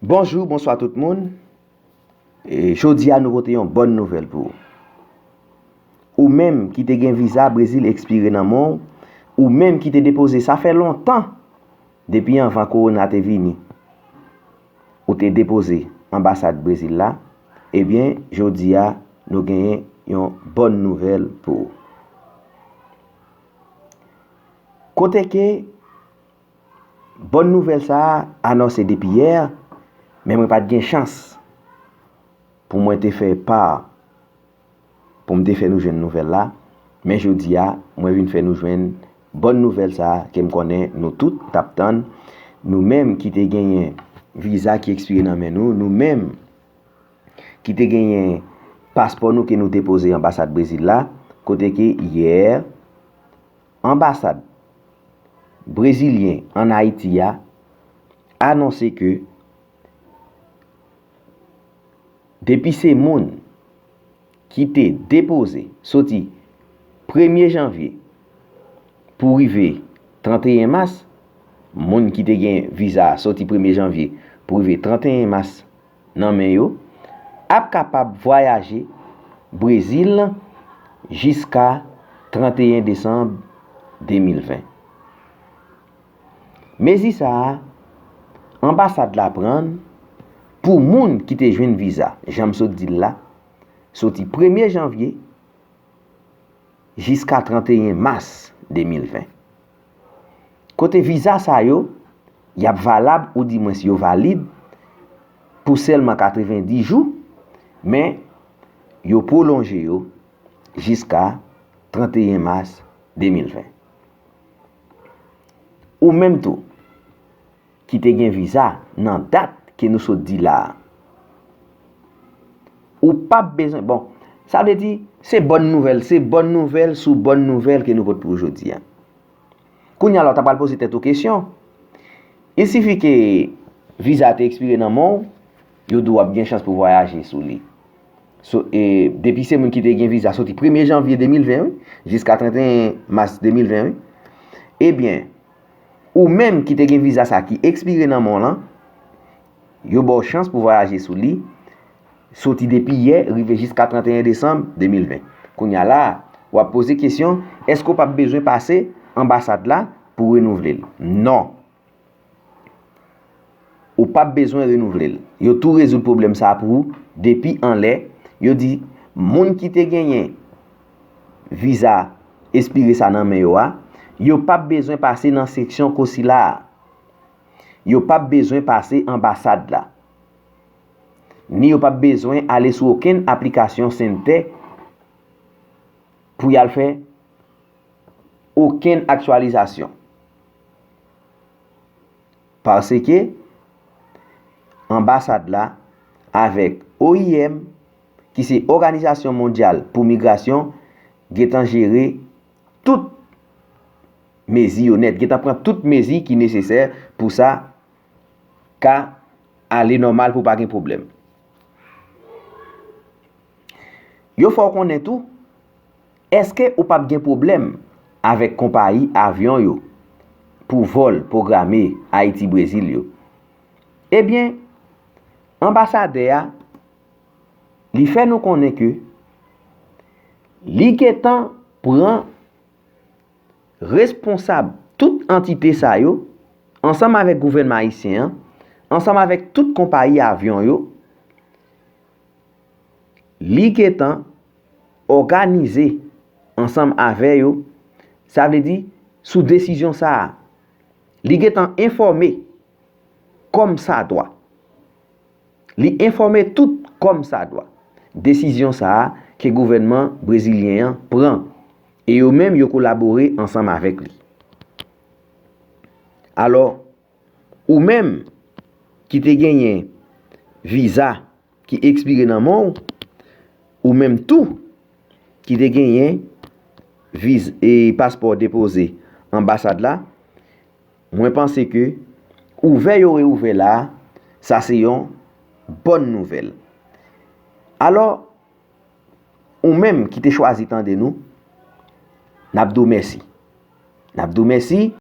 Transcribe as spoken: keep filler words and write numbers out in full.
Bonjou, bonswa tout moun. E, jodi a nou pote yon bòn nouvèl pou ou. Ou menm ki te gen viza Brezil ekspire nan men w, ou menm ki te depoze, sa fè lontan, depi anvan kowona te vini, ou te depoze anbasad Brezil la, ebyen, jodi a, nou genyen yon bòn nouvèl pou ou. Kote ke bòn nouvèl sa a anonse depi yè, men mwen pa t gen chans pou mwen te fè pa, pou m te fè nou jwenn nouvèl la. Men jodi a, mwen vin fè nou jwenn bòn nouvèl sa a ke m konnen nou tout t ap tann. Nou menm ki te genyen viza ki ekspire nan men nou, nou menm ki te genyen paspò nou ke nou depoze anbasad Brezil la, kote ke yè, anbasad brezilyen ann Ayiti a anonse ke depi se moun ki te depoze soti premye janvye pou rive tranteyen mas, moun ki te gen viza soti premye janvye pou rive tranteyen mas nan men yo, ap kapab vwayaje Brezil jiska tranteyen desanm de mil ven. Mezi sa a, anbasad la pran l pou moun ki te jwenn viza, jan m sot di l la, soti premye janvye jiska tranteyen mas de mil ven. Kote viza sa yo, y ap valab, oudimwens yo valid, pou sèlman katrevenndis jou, men yo pwolonje yo jiska tranteyen mas de mil ven. Ou menm tou, ki te gen viza nan dat ke nou sot di la a, ou p ap bezwen, bon, sa vle di, se bòn nouvèl, se bòn nouvèl sou bòn nouvèl ke nou pote pou ou jodi a. Kounye a la, w ta pral poze tèt ou kesyon. Il sifi ke viza te ekspire nan men w, yo di w ap gen chans pou vwayaje sou li. So, e, depi se moun ki te gen viza soti premye janvye de mil ven, wi, jiska tranteyen mas de mil ven, wi. Ebyen, ou menm ki te gen viza sa ki ekspire nan men w lan, yo ba w chans pou vwayaje sou li, soti depi yè rive jiska tranteyen desanm de mil ven. Kounye a la, w ap poze kesyon, èske w p ap bezwen pase anbasad la pou renouvle l? Non. Ou p ap bezwen renouvle l. Yo tou rezoud pwoblèm sa a pou ou depi anlè. Yo di, moun ki te genyen viza ekspire sa nan men yo a, yo p ap bezwen pase nan seksyon konsila a. Yo p ap bezwen pase anbasad la. Ni yo p ap bezwen ale sou okenn aplikasyon Syntec pou y al fè okenn aktyalizasyon. Paske anbasad la avèk O I M, ki se Òganizasyon Mondyal pou Migrasyon, gentan jere tout mezi yo nèt, gentan pran tout mezi ki nesesè pou sa ka ale nòmal pou pa gen pwoblèm. Yo fè w konnen tou, èske ou p ap gen pwoblèm avèk konpayi avyon yo pou vòl pwograme Ayiti-Brezil yo? Ebyen, anbasadè a, li fè nou konnen ke li gentan pran responsab tout antite sa yo, ansanm avèk gouvènman ayisyen an, ansanm avèk tout konpayi avyon yo, li gentan òganize ansanm avè yo, sa vle di, sou desizyon sa a. Li gentan enfòme kòmsadwa. Li enfòme tout kòmsadwa desizyon sa a ke gouvènman brezilyen an pran, e yo menm yo kolabore ansanm avèk li. Alò, ou menm ki te genyen viza ki ekspire nan men w, ou menm tou ki te genyen viz-, e, paspò depoze anbasad la, mwen panse ke ouvè yo reouvè la a, sa se yon bòn nouvèl. Alò, ou menm ki te chwazi tande nou, n ap di w mèsi. N ap di w mèsi.